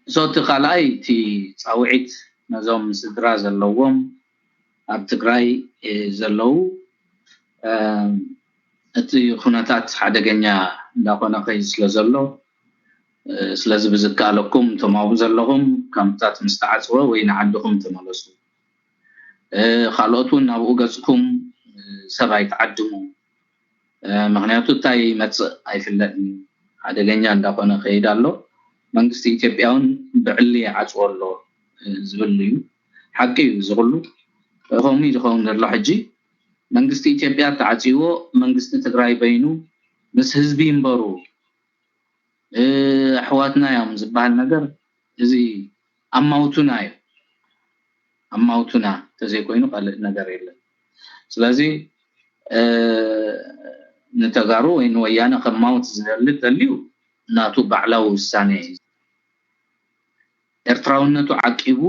So እቲ ካልኣይ እቲ ፃውዒት ነዞም ስድራ ዘለዎም ኣብ ትግራይ ዘለዉ እቲ ኩነታት ሓደገኛ እንዳኾነ ከይድ ስለ ዘሎ ስለዚ ብዝከኣለኩም እቶም ኣብኡ ዘለኹም ካምፕታት ምስ ተዓፅወ ወይ ንዓድኹም ተመለሱ። ካልኦት እውን ናብኡ ገፅኩም ሰብ ኣይትዓድሙ። ምክንያቱ እንታይ ይመፅእ ኣይፍለጥን ሓደገኛ እንዳኾነ ከይድ ኣሎ። መንግስቲ ኢትዮጵያ እውን ብዕሊ ይዓፅዎ ኣሎ ዝብል እዩ። ሓቂ እዩ እዚ ኩሉ። ከምኡ ዝኸውን ዘሎ ሕጂ መንግስቲ ኢትዮጵያ ተዓፂዎ መንግስቲ ትግራይ በይኑ ምስ ህዝቢ ይንበሩ ኣሕዋትና እዮም ዝበሃል ነገር እዚ ኣማውቱና እዩ። ኣማውቱና ተዘይኮይኑ ካልእ ነገር የለን። ስለዚ ንተጋሩ ወይ ንወያነ ከማውት ዝደሊ ተልዩ ናቱ ባዕላዊ ውሳኔ እዩ። ኤርትራውነቱ ዓቂቡ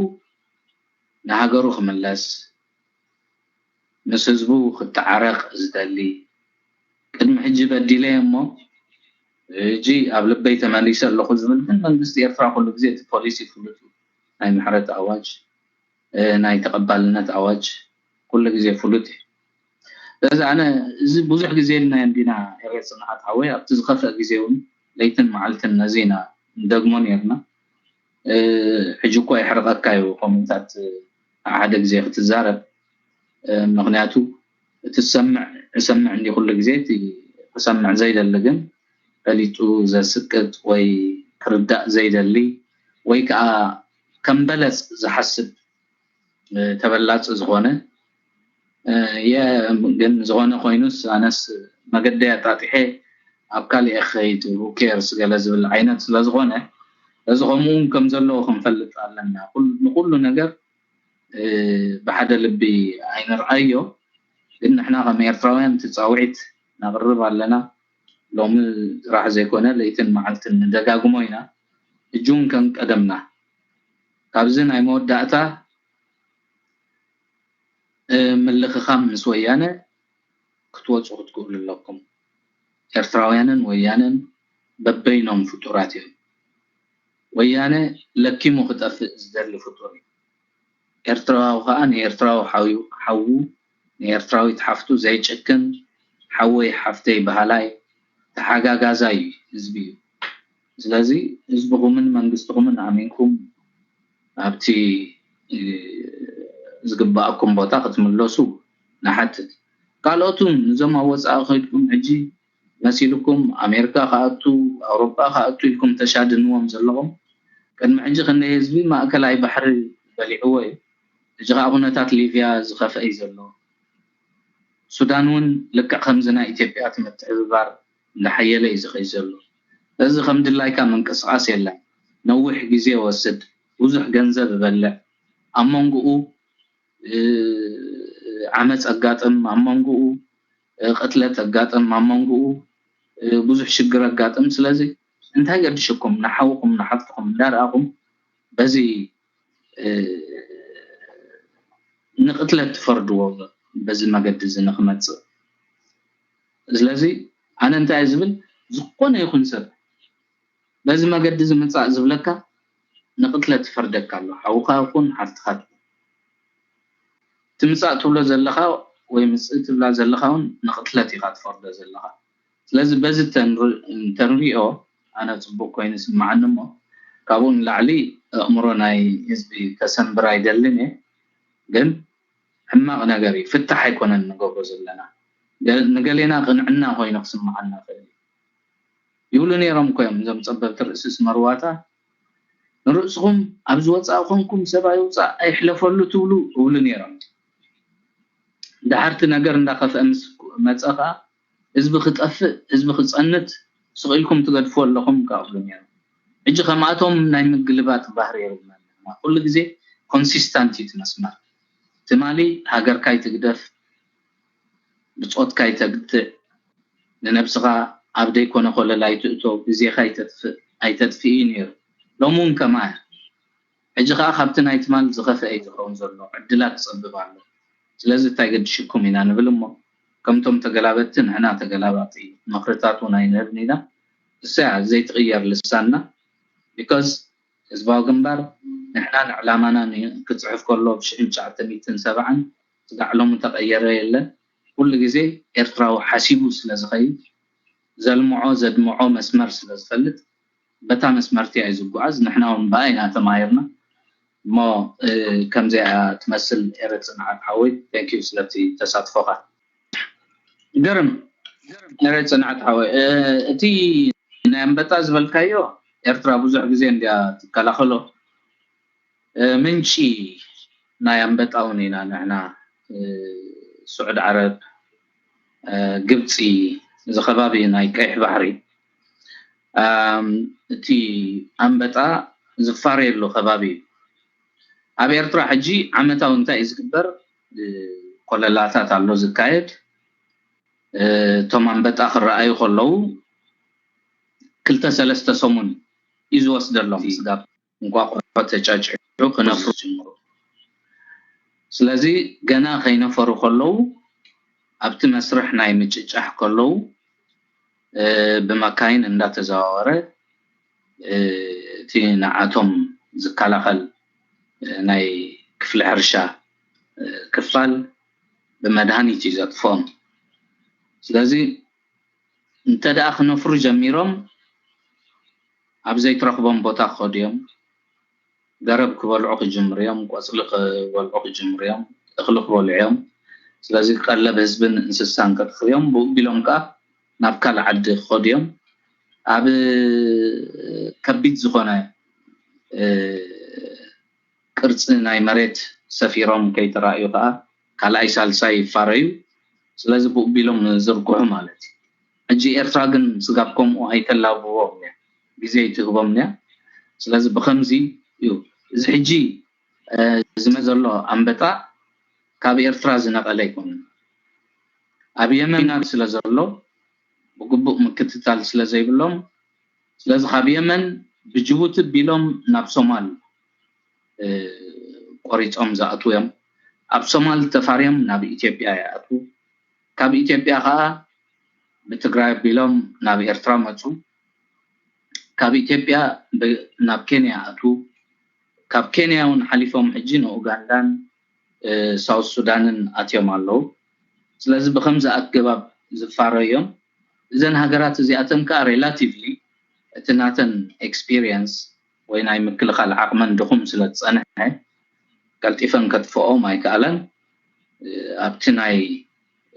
ንሃገሩ ክምለስ ምስ ህዝቡ ክተዓረቕ ዝደሊ ቅድሚ ሕጂ በዲለ እሞ ሕጂ ኣብ ልበይ ተመሊሰ ኣለኹ ዝብል ግን መንግስቲ ኤርትራ ኩሉ ግዜ እቲ ፖሊሲ ፍሉጥ እዩ። ናይ ምሕረት ኣዋጅ፣ ናይ ተቐባልነት ኣዋጅ ኩሉ ግዜ ፍሉጥ እዩ። ስለዚ ኣነ እዚ ብዙሕ ግዜ ኢልና እንዲና ኤርትራ ጽንዓት ሓወይ ኣብቲ ዝኸፍአ ግዜ እውን ለይትን መዓልትን ነዚ ኢና ንደግሞ ነርና። ሕጂ እኮ የሕርቐካ እዩ ከምኡታት ሓደ ግዜ ክትዛረብ ምክንያቱ እቲ ዝሰምዕ ዝሰምዕ እንዲ ኩሉ ግዜ እቲ ክሰምዕ ዘይደሊ ግን ፈሊጡ ዘስቅጥ ወይ ክርዳእ ዘይደሊ ወይ ከዓ ከም በለፅ ዝሓስብ ተበላፂ ዝኾነ የ ግን ዝኾነ ኮይኑስ ኣነስ መገደይ ኣጣጢሐ ኣብ ካሊእ ከይድ ኬርስ ገለ ዝብል ዓይነት ስለዝኾነ እዚ ከምኡውን ከም ዘለዎ ክንፈልጥ ኣለና። ንኩሉ ነገር ብሓደ ልቢ ኣይንርኣዮ። ግን ንሕና ከም ኤርትራውያን እቲ ፃውዒት ነቕርብ ኣለና። ሎሚ ጥራሕ ዘይኮነ ለይትን መዓልትን ንደጋግሞ ኢና። ሕጂ እውን ከም ቀደምና ካብዚ ናይ መወዳእታ ምልኽኻም ምስ ወያነ ክትወፁ ክትክእሉ ኣለኩም። ኤርትራውያንን ወያነን በበይኖም ፍጡራት እዮም። ወያነ ለኪሙ ክጠፍእ ዝደሊ ፍጡር እዩ። ኤርትራዊ ከዓ ንኤርትራዊ ሓው ንኤርትራዊት ሓፍቱ ዘይጭክን ሓወይ ሓፍተይ በሃላይ ተሓጋጋዛይ ህዝቢ እዩ። ስለዚ ህዝብኹምን መንግስትኹምን ኣሚንኩም ኣብቲ ዝግባኣኩም ቦታ ክትምለሱ ንሓትት። ካልኦት እውን እዞም ኣብ ወፃኢ ከይድኩም ሕጂ መሲልኩም ኣሜሪካ ክኣቱ ኣውሮጳ ክኣቱ ኢልኩም ተሻድንዎም ዘለኹም ቅድሚ ሕጂ ክንደይ ህዝቢ ማእከላይ ባሕሪ በሊዕዎ እዩ። ሕጂ ከዓ ኩነታት ሊብያ ዝኸፍአ እዩ ዘሎ። ሱዳን እውን ልክዕ ከምዚ ናይ ኢትዮጵያ እቲ ምትሕብባር እንዳሓየለ እዩ ዝኸይድ ዘሎ። እዚ ከም ድላይካ ምንቅስቃስ የለን። ነዊሕ ግዜ ይወስድ፣ ብዙሕ ገንዘብ ይበልዕ። ኣብ መንጎኡ ዓመፅ ኣጋጥም፣ ኣብ መንጎኡ ቅትለት ኣጋጥም፣ ኣብ መንጎኡ ብዙሕ ሽግር ኣጋጥም። ስለዚ እንታይ ገድሽኩም ንሓውኩም ንሓፍትኩም እንዳረኣኹም በዚ ንቅትለት ትፈርድዎ በዚ መገዲ እዚ ንክመፅእ። ስለዚ ኣነ እንታይ ዝብል ዝኾነ ይኹን ሰብ በዚ መገዲ እዚ ምፃእ ዝብለካ ንቅትለት ትፈርደካ ኣሎ። ሓውካ ይኹን ሓፍትካ ትምፃእ ትብሎ ዘለኻ ወይ ምፅእ ትብላ ዘለኻ እውን ንቅትለት ኢኻ ትፈርዶ ዘለኻ። ስለዚ በዚ ተንሪኦ ኣነ ፅቡቅ ኮይኑ ስምዓኒ እሞ ካብኡ ንላዕሊ ኣእምሮ ናይ ህዝቢ ከሰንብር ኣይደልን እየ። ግን ሕማቕ ነገር እዩ። ፍታሕ ኣይኮነን ንገብሮ ዘለና። ንገሌና ቅንዕና ኮይኑ ክስምዓና ክእል እዩ። ይብሉ ነይሮም እኮ እዮም እዞም ጸበብቲ ርእሲ ስመርዋታ። ንርእስኹም ኣብ ዝወጻእ ኮንኩም ሰብ ኣይውጻእ ኣይሕለፈሉ ትብሉ እብሉ ነይሮም። ድሓርቲ ነገር እንዳኸፍአ ምስ መጸ ኸኣ ህዝቢ ክጠፍእ ህዝቢ ክጸንት ስቕ ኢልኩም ትገድፍዎ ኣለኹም ከኣ እብሉ ነይሮም። ሕጂ ከምኣቶም ናይ ምግልባጥ ባህሪ የብልናን። ኩሉ ግዜ ኮንሲስታንት እዩ እቲ መስመር። ትማሊ ሃገርካ ኣይትግደፍ፣ ብጾትካ ኣይተግትእ፣ ንነብስኻ ኣብ ደይኮነ ኮለል ኣይትእቶ፣ ግዜኻ ኣይተጥፍእ ኣይተጥፍኢ ነይሩ። ሎሚ እውን ከምኣ እያ። ሕጂ ኸኣ ካብቲ ናይ ትማል ዝኸፍአ እዩ ዝኸውን ዘሎ። ዕድላት ይጸብብ ኣሎ። ስለዚ እንታይ ገድሽኩም ኢና ንብል እሞ ከምቶም ተገላበጥቲ ንሕና ተገላባጢ ምኽርታት እውን ኣይንህብን ኢና። እሳ እያ ዘይትቕየር ልሳንና። ቢኮዝ ህዝባዊ ግንባር ንሕና ንዕላማና ን- ክፅሕፍ ከሎ ብ ሽሕን ትሽዓተ ሚእትን ሰብዓን ስጋዕ ሎሚ ተቐየረ የለን። ኩሉ ግዜ ኤርትራዊ ሓሲቡ ስለ ዝኸይድ ዘልምዖ ዘድምዖ መስመር ስለ ዝፈልጥ በታ መስመርቲ እዩ ዝጓዓዝ። ንሕና እውን ብኣ ኢና ተማሂርና። እሞ እ፣ ከምዚኣ ትመስል ኤረ ፅንዓት ሓወይ። Thank you ስለቲ ተሳትፎኻ። ግርም ኤረ ፅንዓት ሓወይ። እ፣ እቲ ናይ ኣንበጣ ዝበልካዮ ኤርትራ ብዙሕ ግዜ እንዲያ ትከላኸሎ። እ፣ ምንጪ ናይ ኣንበጣ እውን ኢና ንሕና እ፣ ስዑድ ዓረብ፣ እ፣ ግብፂ፣ እዚ ከባቢ ናይ ቀይሕ ባሕሪ ኣም፣ እቲ ኣንበጣ ዝፋረየሉ ከባቢ እዩ። ኣብ ኤርትራ ሕጂ ዓመታዊ እንታይ እዩ ዝግበር? እ፣ ኮለላታት ኣሎ ዝካየድ። እ፣ እቶም ኣንበጣ ክረኣዩ ከለዉ ክልተ ሰለስተ ሰሙን እዩ ዝወስደሎም ስጋብ እንቋቑሖ ተጫጭሑ ክነፍሩ ዝጅምሩ። ስለዚ ገና ከይነፈሩ ከለዉ ኣብቲ መስርሕ ናይ ምጭጫሕ ከለዉ እ፣ ብመካይን እንዳተዘዋወረ እ፣ እቲ ንዓቶም ዝከላኸል እ፣ ናይ ክፍሊ ሕርሻ እ፣ ክፋል ብመድሃኒት እዩ ዘጥፍኦም። ስለዚ እንተ ደኣ ክነፍሩ ጀሚሮም ኣብ ዘይትረኽቦም ቦታ ክኸዱ እዮም። ገረብ ክበልዑ ክጅምሩ እዮም፣ ቆፅሊ ክበልዑ ክጅምሩ እዮም፣ እኽሊ ክበልዑ እዮም። ስለዚ ቀለብ ህዝብን እንስሳን ከጥፍኡ እዮም። ብኡ ቢሎም ከዓ ናብ ካልእ ዓዲ ክኸዱ እዮም። ኣብ ከቢድ ዝኾነ እ፣ ቅርፂ ናይ መሬት ሰፊሮም ከይተራእዩ ከዓ ካልኣይ ሳልሳይ ይፋረዩ። ስለዚ ብኡ ቢሎም ዝርግሑ ማለት እዩ። ሕጂ ኤርትራ ግን ስጋብ ከምኡ ኣይተላብዎም እያ፣ ግዜ ኣይትህቦም እያ። ስለዚ ብኸምዚ እዩ እዚ ሕጂ እ፣ ዝመ ዘሎ ኣንበጣ ካብ ኤርትራ ዝነቐለ ኣይኮነን። ኣብ የመን ስለ ዘሎ ብግቡእ ምክትታል ስለ ዘይብሎም፣ ስለዚ ካብ የመን ብጅቡቲ ቢሎም ናብ ሶማል እ፣ ቆሪጾም ዝኣትዉ እዮም። ኣብ ሶማል ተፋርዮም ናብ ኢትዮጵያ ይኣትዉ። ካብ ኢትዮጵያ ከዓ ብትግራይ ኣቢሎም ናብ ኤርትራ መፁ። ካብ ኢትዮጵያ ብ- ናብ ኬንያ ኣትዉ። ካብ ኬንያ እውን ሓሊፎም ሕጂ ንኡጋንዳን እ፣ ሳውት ሱዳንን ኣትዮም ኣለዉ። ስለዚ ብከምዚ ኣገባብ ዝፋረዩ እዮም። እዘን ሃገራት እዚኣተን ከዓ ሬላቲቭሊ እቲ ናተን ኤክስፒሪየንስ ወይ ናይ ምክልኻል ዓቕመን ድኹም ስለ ዝፀንሐ ቀልጢፈን ከጥፍኦም ኣይከኣለን። እ፣ ኣብቲ ናይ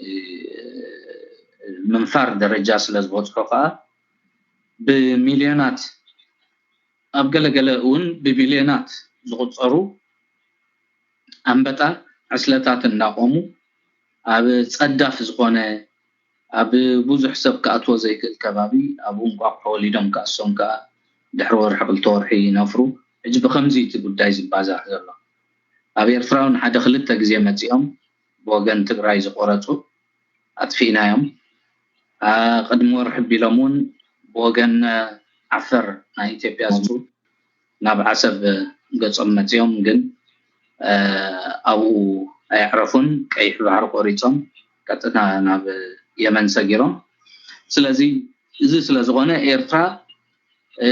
እ፣ ምንፋር ደረጃ ስለ ዝበፅሑ ከዓ ብሚልዮናት ኣብ ገለገለ እውን ብቢልዮናት ዝቑፀሩ ኣንበጣ ዕስለታት እንዳቆሙ ኣብ ፀዳፍ ዝኾነ ኣብ ብዙሕ ሰብ ክኣትዎ ዘይክእል ከባቢ ኣብኡ እንቋቑሖ ወሊዶም ክኣሶም ከዓ ድሕሪ ወርሒ ክልተ ወርሒ ይነፍሩ። ሕጂ ብከምዚ እቲ ጉዳይ ዝባዛሕ ዘሎ ኣብ ኤርትራ እውን ሓደ ክልተ ግዜ መፂኦም ብወገን ትግራይ ዝቆረፁ ኣጥፊእናዮም። ኣ፣ ቅድሚ ወርሒ ቢሎም እውን ብወገን ዓፈር ናይ ኢትዮጵያ ዝሩ ናብ ዓሰብ ገጾም መጺኦም ግን እ፣ ኣብኡ ኣየዕረፉን ቀይሕ ባሕሪ ቆሪጾም ቀጥታ ናብ የመን ሰጊሮም። ስለዚ እዚ ስለ ዝኾነ ኤርትራ እ፣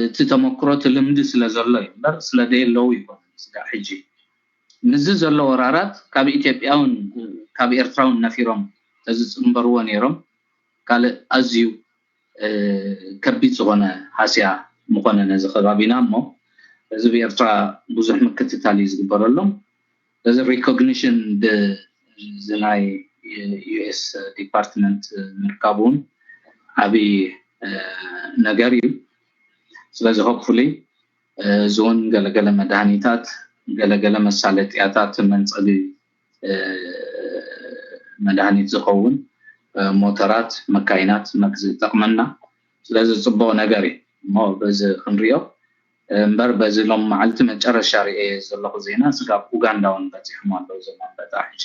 እቲ ተመክሮ እቲ ልምዲ ስለ ዘሎ እዩ እምበር ስለ ደየለዉ ይኮነ ስጋዕ ሕጂ ምስዚ ዘሎ ወራራት ካብ ኢትዮጵያውን ካብ ኤርትራውን ነፊሮም ተዝፅንበርዎ ነይሮም ካልእ ኣዝዩ እ፣ ከቢድ ዝኾነ ሃስያ ምኾነ ነዚ ከባቢና እሞ እዚ ብኤርትራ ብዙሕ ምክትታል እዩ ዝግበረሎም እዚ ሪኮግኒሽን ብዚ ናይ ዩኤስ ዲፓርትመንት ምርካቡ እውን ዓብዪ እ፣ ነገር እዩ ስለዚ ሆፕፉሊ እዚ እውን ገለገለ መድሃኒታት ገለገለ መሳለጥያታት መንፀሊ እ፣ መድሃኒት ዝኸውን እ፣ ሞተራት መካይናት መግዚ ይጠቕመና ስለዚ ፅቡቕ ነገር እዩ እሞ በዚ ክንሪኦ እ፣ እምበር በዚ ሎም መዓልቲ መጨረሻ ርኤ ዘለኹ ዜና ስጋብ ኡጋንዳ እውን በፂሖም ኣለዉ እዞም ኣንበጣ ሕጂ